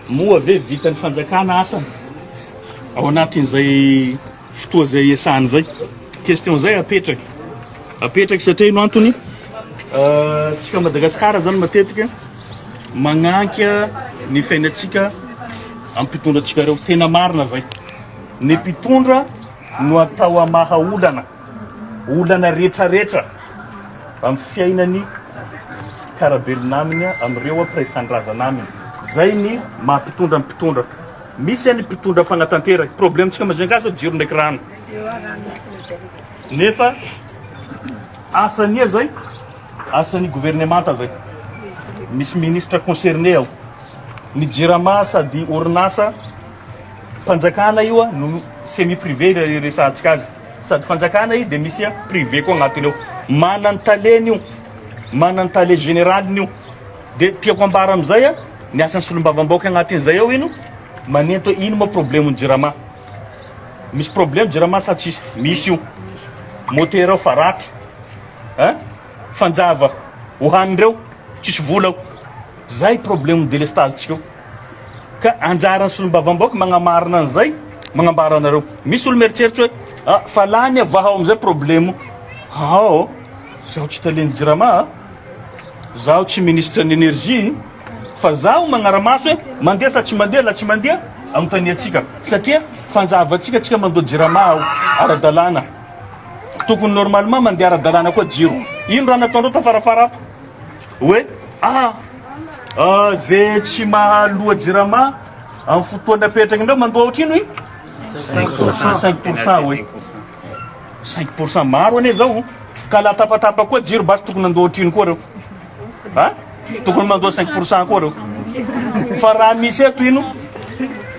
Moa ve vitan'ny fanjakana asany ao anatin'izay fotoa izay iasany izay? Question izay apetraky. Apetraky satria ino antony? Tsika Madagasikara zany matetika magnanka ny fiainantsika amin'ny mpitondra antsika reo. Tena marina zay. Ny mpitondra no atao hamaha olana. Olana retraretra amin'ny fiainany mpiara-belona aminy amin'ireo mpiray tanindrazana aminy. Zay ny maha mpitondra ny mpitondra. Misy any mpitondra mpanatanteraka. Problème tsika Majunga zao jiro ndraiky rano. Nefa asan'ia zay? Asan'ny gouvernemanta zay. Misy ministre concerné ao. Ny jirama sady orinasa fanjakana io no semi privé resahantsika azy. Sady fanjakana io dia misy privé koa agnatiny ao. Manana ny taleny io. Manana ny tale généraliny io. Dia tiako ambara amizay ny asan'ny solombavambahoaka agnatin'izay ao ino? Manento hoe ino moa problème ny jirama. Misy problème jirama sa tsisy? Misy io. Moteur ao fa raty. Hein? Fanjava hohanindreo tsisy vola ao. Zay problème délestage tsika io. Ka anjaran'ny solombavambahoaka magnamarina an'izay, magnambara anareo. Misy olo mieritreritra hoe ah fa lany vahao amizay problème. Hao, zaho tsy talen'ny jirama a. Zaho tsy ministre ny énergie fa zaho magnaramaso hoe mandeha sa tsy mandeha, la tsy mandeha anontaniantsika satria fanjavantsika tsika mandoa jirama ao ara-dalàna. Tokony normalement mandeha ara-dalàna koa jiro. Ino raha nataondreo tafarafara ato? Hoe ah ah ze tsy mahaloa jirama amin'ny fotoana apetraky ndreo mandoa ohatrino i? 5% hoe. 5% maro anie zao. Ka laha tapatapaka koa jiro basy tokony handoa ohatrino koa reo? Ha? Tokony mandoa 5% koa reo. Fa raha misy eto ino?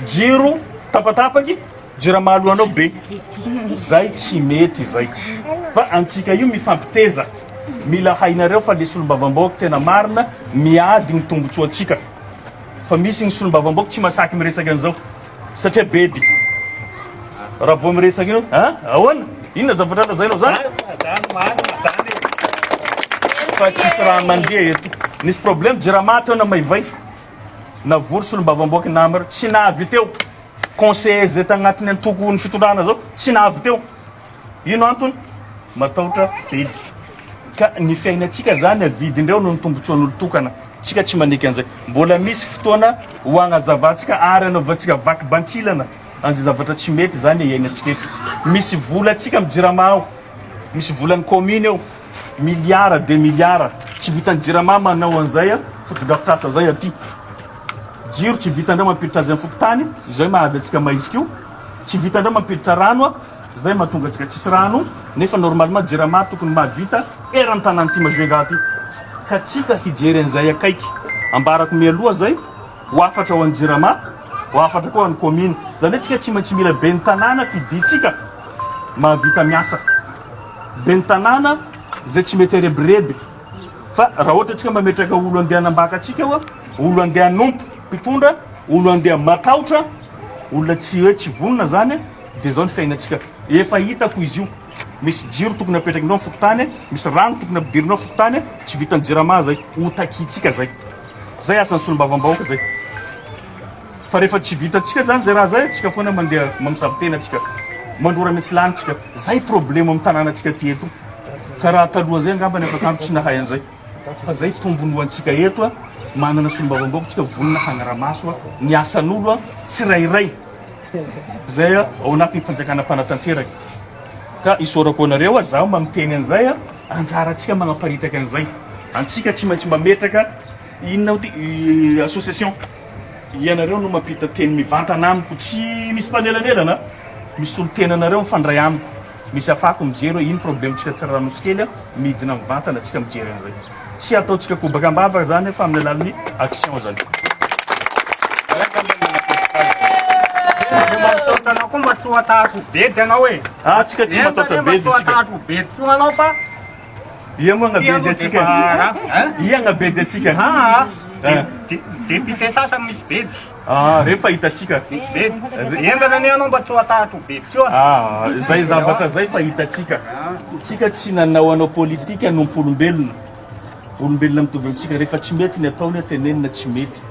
Jiro tapatapaky Jirama alohanao be. Zay tsy mety zay. Fa antsika io mifampiteza. Mila hainareo fa le solombavambahoaka tena marina miady ny tombotsoantsika. Fa misy ny solombavambahoaka tsy masaky miresaka an'izao. Satria bedy. Raha vao miresaka io, ha? Ahoana? Inona zavatra lazainao zany? Fa tsisy raha mandeha eto. Nisy problème jirama teo na maivay. Navory solombavambahoaka namana tsy nahavita eo. Conseiller zay tagnatin'ny antoko ny fitondrana zao tsy nahavy teo. Ino antony? Matahotra bedy. Ka ny fiainantsika zany avidindreo noho ny tombotsoan'olo-tokana. Tsika tsy maneky an'izay. Mbola misy fotoana ho agnazavantsika ary anaovantsika vaky bantsilana an'izay zavatra tsy mety zany iainantsika eto. Misy volantsika amin'ny jirama ao. Misy volan'ny commune eo. Milliards des milliards. Tsy vitan'ny jirama manao an'izay fotodrafitrasa zay aty. Jiro tsy vitandreo mampiditra azy amin'ny fokontany, izay mahavy antsika maizika io. Tsy vitandreo mampiditra rano, izay mahatonga antsika tsisy rano, nefa normalement jirama tokony mahavita eran'ny tanàna ity Majunga ty. Ka tsika hijery an'izay akaiky. Ambarako mialoha zay, ho hafatra ho an'ny jirama, ho hafatra koa ho an'ny commune. Zany hoe tsika tsy maintsy mila ben'ny tanàna fidintsika mahavita miasa. Ben'ny tanàna izay tsy mety arebireby. Fa raha ohatra tsika mametraka olo andeha hanambaka antsika eo, olo andeha hanompo mpitondra, olo andeha matahotra, olona tsy hoe tsy vonona zany, dia zao ny fiainantsika. Efa hitako izy io. Misy jiro tokony apetrakinao amin'ny fokontany, misy rano tokony ampidirinao amin'ny fokontany, tsy vitan'ny jirama zay. Ho takintsika zay. Zay asan'ny solombavambahoaka zay. Fa rehefa tsy vitantsika zany zay raha zay, tsika foana mandeha mamosavy tena tsika. Mandrora mitsilany tsika. Zay problème amin'ny tanànantsika aty eto. Ka raha taloha zay angamba ny afakandro tsy nahay an'izay. Fa zay tombony ho antsika eto a, manana solombavambahoaka tsika vonona hagnaramaso ny asan'olo tsirairay zay ao anatin'ny fanjakana mpanatanteraka. Ka isaorako anareo a, zaho mamiteny an'izay a, anjarantsika magnaparitaka an'izay. Antsika tsy maintsy mametraka inona ty association. Ianareo no mampita teny mivantana amiko, tsy misy mpanelanelana, misy solontenanareo mifandray amiko, misy afako mijery hoe ino problème tsika Tsiranosikely, midina mivantana tsika mijery an'izay. Tsy ataontsika kobaka am-bava zany fa amin'ny alalan'ny action zany. Misaotra anao koa mba tsy ho atahako bedy anao e. Ah, tsika tsy matahotra bedy tsika. Mba tsy ho atahako bedy koa anao fa Ia moa agnabedy antsika? Ia agnabedy antsika? Député sasany misy bedy. Ah, rehefa hitantsika. Misy bedy. Entana anie anao mba tsy ho atahatra ho bedy koa. Ah, zay zavatra zay fa hitantsika. Tsika tsy nanao anao politika hanompo olombelona. Olombelona mitovy amintsika rehefa tsy mety ny ataony tenenina tsy mety.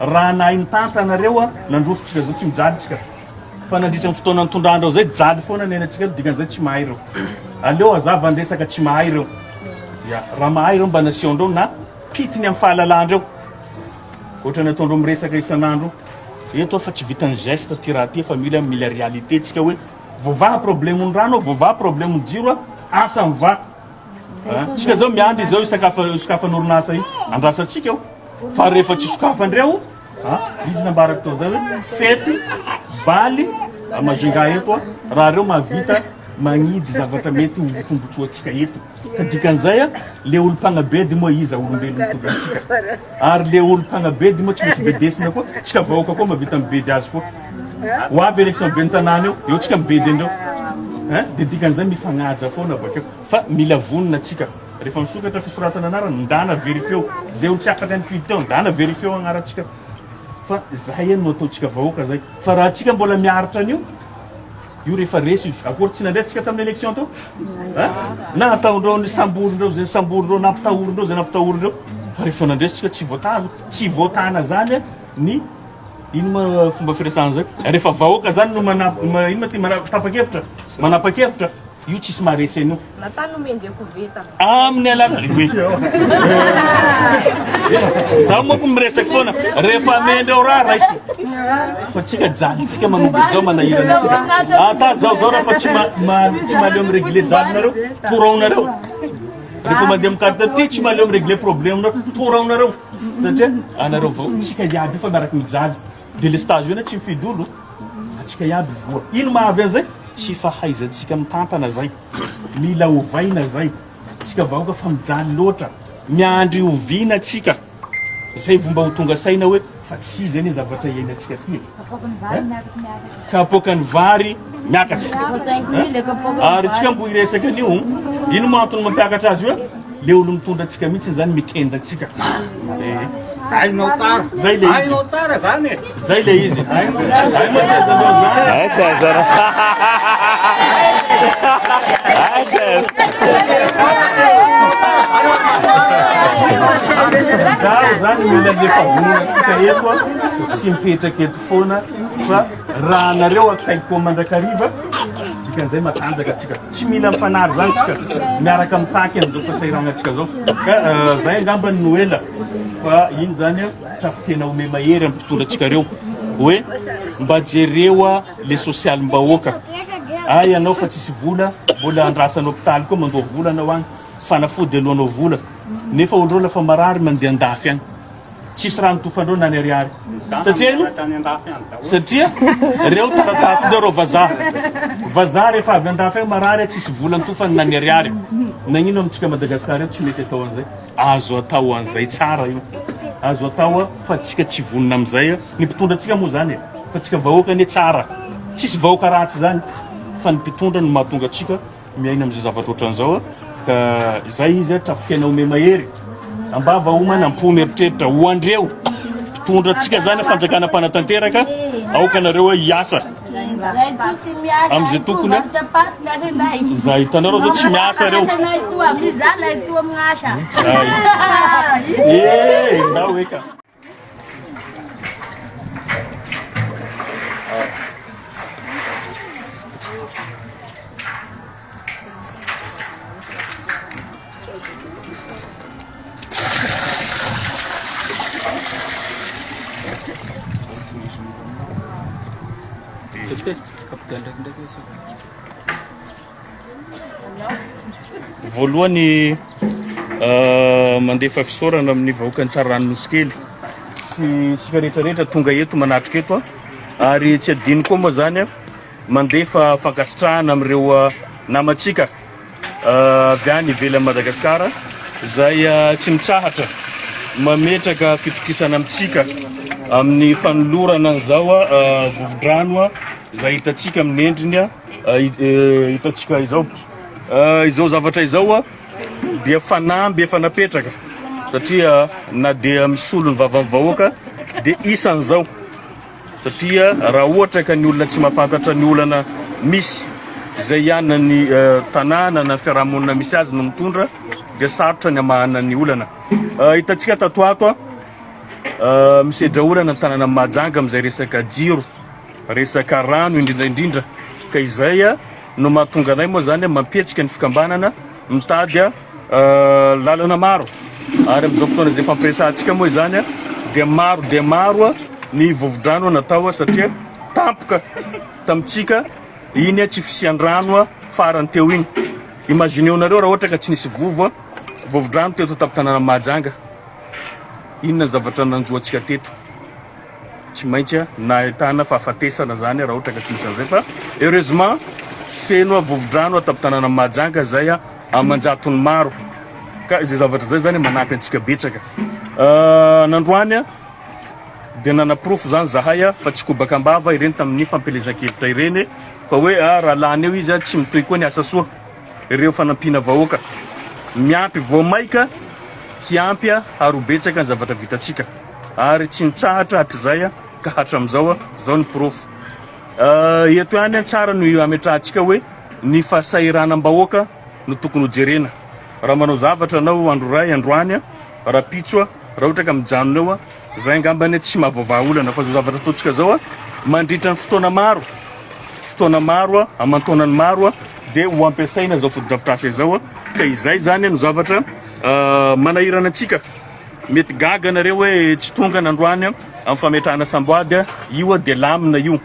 Raha nahay nitantana reo a, nandroso tsika zao tsy mijaly tsika. Fa nandritra ny fotoana nitondran-dreo zay jaly foana ny ainantsika eto dikan'izay tsy mahay reo. Aleo hazava ny resaka tsy mahay reo. Ya, raha mahay reo mba nasian-dreo na pitiny amin'ny fahalalan-dreo. Ohatran'ny ataondreo miresaka isan'andro eto fa tsy vitan'ny geste ty raha ty fa mila mila réalité tsika hoe voavaha problème ny rano, voavaha problème ny jiro, asa mivaha. Tsika zao miandry izao hisokafan'orinasa io, andrasantsika io. Fa rehefa tsy sokafandreo, izy nambarako tao zay hoe fety, baly, a Majunga eto, raha reo mahavita magnidy zavatra mety ho tombotsoantsika eto. Ka dikan'izay, le olo mpagnabedy moa iza olombelo mitovy amintsika? Ary le olo mpagnabedy moa tsy misy bedesina koa, tsika vahoaka koa mahavita mibedy azy koa. Ho avy élection ben'ny tanàna eo, eo tsika mibedy andreo. Hein? De dikan'izay mifagnaja foana bakeo. Fa mila vonona tsika. Rehefa misokatra fisoratana anarana, ndana verifieo. Zay olo tsy afaka nifidy teo, ndana verifieo agnarantsika. Fa zay no ataontsika vahoaka zay. Fa raha tsika mbola miaritra an'io, io rehefa resy io. Akory tsy nandresy tsika tamin'ny élection teo? Hein? Na ataondreo ny samborindreo zay samborindreo, nampitahorindreo zay nampitahorindreo. Fa rehefa nandresy tsika tsy voatazo, tsy voatana zany ny Ino ma fomba firesahana zay? Rehefa vahoaka zany no mana ino ma ty mana tapa-kevitra, manapa-kevitra, io tsisy maharesy an'io. Natany nomendreo koveta. Amin'ny alalan'ny oui. Zaho manko miresaky foana, rehefa amendreo raha raiso. Fa tsika jalintsika manomboka izao manahirana antsika. Ata zao zao raha fa tsy ma, ma, tsy mahaleo mi-régler jalinareo, toraonareo. Rehefa mandeha amin'ny carte ty tsy mahaleo mi-régler problème-nareo, toraonareo. Satria anareo vao tsika iaby io fa miaraky mijaly. Délestage io anie tsy mifidy olo. Atsika iaby voa. Ino mahavy an'izay? Tsy fahaizantsika mitantana zay. Mila ovaina zay. Tsika vahoaka fa mijaly loatra. Miandry oviana tsika zay vao mba ho tonga saina hoe fa tsy izy anie zavatra iainantsika ty e. Kapoakan'ny vary miakatra. Ary tsika mbo hiresaka an'io. Ino moa antony mampiakatra azy io? Le olo mitondra antsika mihitsy zany mikenda antsika. Eh. Hainao tsara. Zay le izy. Hainao tsara zany e. Zay le izy. Hay moa tsy azanao zany. Hay tsy azanao. Hay tsy azanao. Zaho zany mila alefa vonona antsika eto a, tsy mipetraka eto foana fa raha anareo akaikiko mandrakariva dikan'izay matanjaka antsika. Tsy mila mifanary zany tsika, miaraka mitaky an'izao fahasahiranantsika zao. Ka zay angamba no ela fa iny zany a trafo-tena ome mahery amin'ny mpitondra antsika reo hoe mba jereo a le sosialim-bahoaka. Ay ianao fa tsisy vola, mbola andrasana hopitaly koa mandoa vola anao agny, fanafody aloanao vola. Nefa olo reo lafa marary mandeha andafy agny. Tsisy rano tofandreo na ny ariary. Satria ino? Satria reo taratasindreo reo vazaha. Vazaha rehefa avy andafy agny marary tsisy vola antofany na ny ariary. Nagnino amintsika Madagascar eto tsy mety atao an'izay? Azo atao an'izay tsara io. Azo atao fa tsika tsy vonona amin'izay. Ny mpitondra antsika moa zany e. Fa tsika vahoaka anie tsara. Tsisy vahoaka ratsy zany fa ny mpitondra no mahatonga antsika Miaina amin'izao zavatra ohatran'izao ka izay izy trafo-kena ome mahery ambava homana am-po mieritreritra ho andreo mpitondra antsika zany fanjakana mpanatanteraka aoka nareo hiasa amin'izay tokony zay hitanareo zao tsy miasa reo zay eh ndao eka Voalohany mandefa fisaorana amin'ny vahoakan'i Tsararano Nosikely sy isika rehetra rehetra tonga eto manatrika eto ary tsy adino koa moa zany mandefa fankasitrahana amin'ireo namantsika avy any ivelan'i Madagasikara izay tsy mitsahatra mametraka fitokisana amintsika amin'ny fanolorana an'izao vovo-drano izay hitantsika amin'ny endriny hitantsika izao. Izao zavatra izao dia fanamby efa napetraka satria na dia misolo ny vavan'ny vahoaka dia isan'izao satria raha ohatra ka ny olona tsy mahafantatra ny olana misy izay ianan'ny tanàna na fiarahamonina misy azy no mitondra dia sarotra ny hamahana ny olana. Hitantsika tato ato. Misedra olana ny tanànan'i Mahajanga amin'izay resaka jiro, resaka rano indrindra indrindra ka izay no mahatonga anay moa zany mampihetsika ny fikambanana mitady lalana maro ary amin'izao fotoana izay fampiresahantsika moa izany dia maro dia maro ny vovo-drano natao satria tampoka tamintsika iny tsy fisian-drano farany teo iny. Imaginez-nareo raha ohatra ka tsy nisy vovo vovo-drano teto an-tampon-tanànan'i Mahajanga. Inona ny zavatra nanjo antsika teto? Tsy maintsy nahitana fahafatesana zany raha ohatra ka tsy misy an'izay fa heureusement feno vovo-drano ato am-tanànan'i Mahajanga izay aman-jatony maro ka izay zavatra izay zany manampy antsika betsaka. Nandroany dia nanaporofo zany zahay fa tsy kobaka am-bava ireny tamin'ny fampielezan-kevitra ireny fa hoe raha lany eo izy tsy mitohy koa ny asa soa. ireo fanampiana vahoaka. Miampy vao maika hiampy ary ho betsaka ny zavatra vitantsika ary tsy nitsahatra hatrizay ka hatramizao, zao ny porofo. Eto ihany tsara no ametrahantsika hoe ny fahasahiranam-bahoaka no tokony ho jerena. Raha manao zavatra anao andro iray androany, rahampitso, raha ohatra ka mijanona eo, zay angambany tsy mahavoavaha olana fa zao zavatra ataontsika zao mandritra ny fotoana maro, fotoana maro, aman-taonany maro dia ho ampiasaina izao fotodrafitrasa izao ka izay zany no zavatra manahirana antsika. Mety gaga nareo hoe tsy tonga nandroany amin'ny fametrahana samboady, io dia lamina io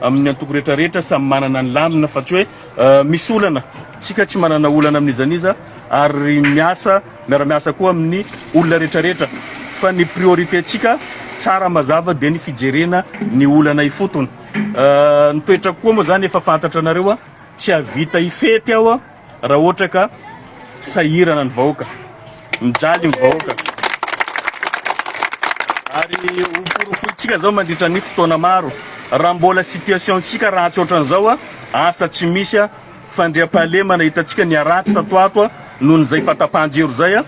amin'ny antoko rehetra rehetra samy manana ny lamina fa tsy hoe misy olana, tsika tsy manana olana amin'iza n'iza ary miasa miara-miasa koa amin'ny olona rehetra rehetra fa ny priorité tsika tsara mazava dia ny fijerena ny olana ifotony. Ny toetrako koa moa zany efa fantatra anareo tsy hahavita hifety aho raha ohatra ka sahirana ny vahoaka, mijaly ny vahoaka. Ary ho porofointsika zao mandritra ny fotoana maro, raha mbola situation-tsika ratsy ohatran'izao, asa tsy misy, fandriampahalemana hitantsika niharatsy tato ato noho izay fahatapahan-jiro izay,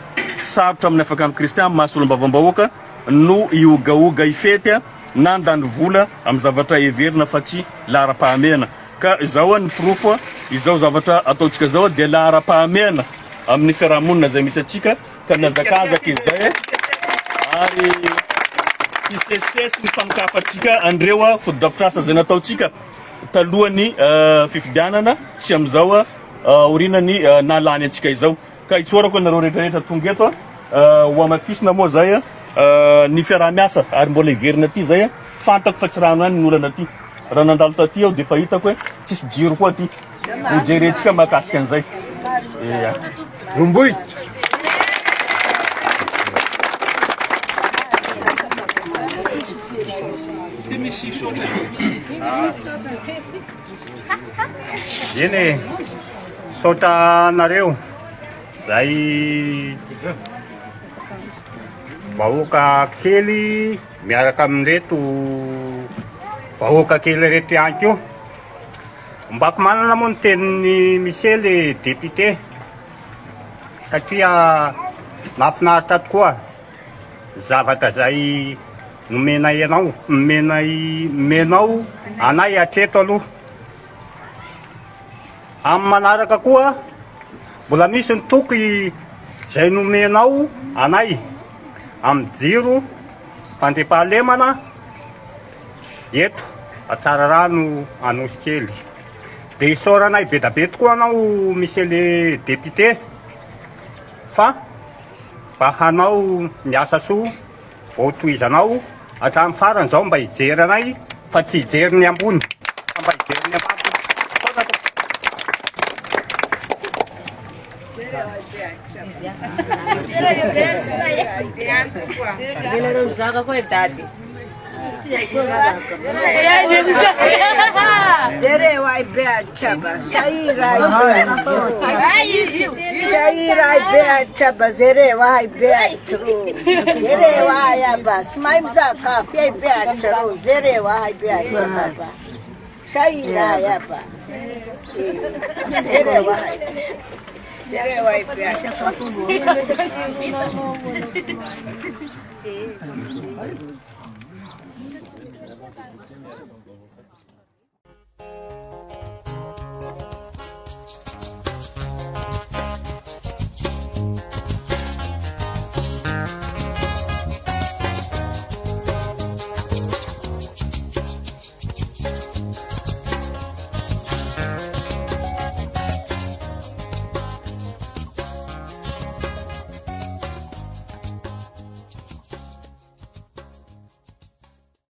sarotra amin'ny afaka amin'i Kristy amin'ny maha solombavambahoaka no hiogaoga hifety na handany vola amin'ny zavatra heverina fa tsy laharam-pahamehana. Ka izao ny porofo, izao zavatra ataontsika izao dia laharam-pahamehana amin'ny fiarahamonina izay misy antsika ka mihazakazaka izay ary hisesisesy ny fanokafantsika an'ireo fotodrafitrasa izay nataontsika talohan'ny fifidianana sy amin'izao aorian'ny nahalany antsika izao. Ka itsorako anareo rehetra rehetra tonga eto ho hamafisina moa zay ny fiaraha-miasa ary mbola hiverina aty zay, fantako fa tsy rano ihany ny olana aty, raha nandalo taty aho dia efa hitako hoe tsisy jiro koa aty, ho jerentsika mahakasika an'izay. Ia. Romboy. Eny e, misaotra anareo zay vahoaka kely miaraka amin'ireto vahoaka kely ireto ihany koa. Ombako manana moa ny tenin'i Michel député satria mahafinaritra tokoa zavatra zay nomenay anao, nomenay nomenao anay hatreto aloha. Amin'ny manaraka koa mbola misy ny toky izay nomenao anay amin'ny jiro fandriampahalemana eto Antsararano Anosikely. Dia isaoranay be da be tokoa anao Monsieur le député fa mba hanao ny asa soa Vao tohizanao hatramin'ny farany izao mba hijery anay fa tsy hijery ny ambony fa mba hijery ny ambany. Misaotra tompoko. Ianareo mizaka koa dady.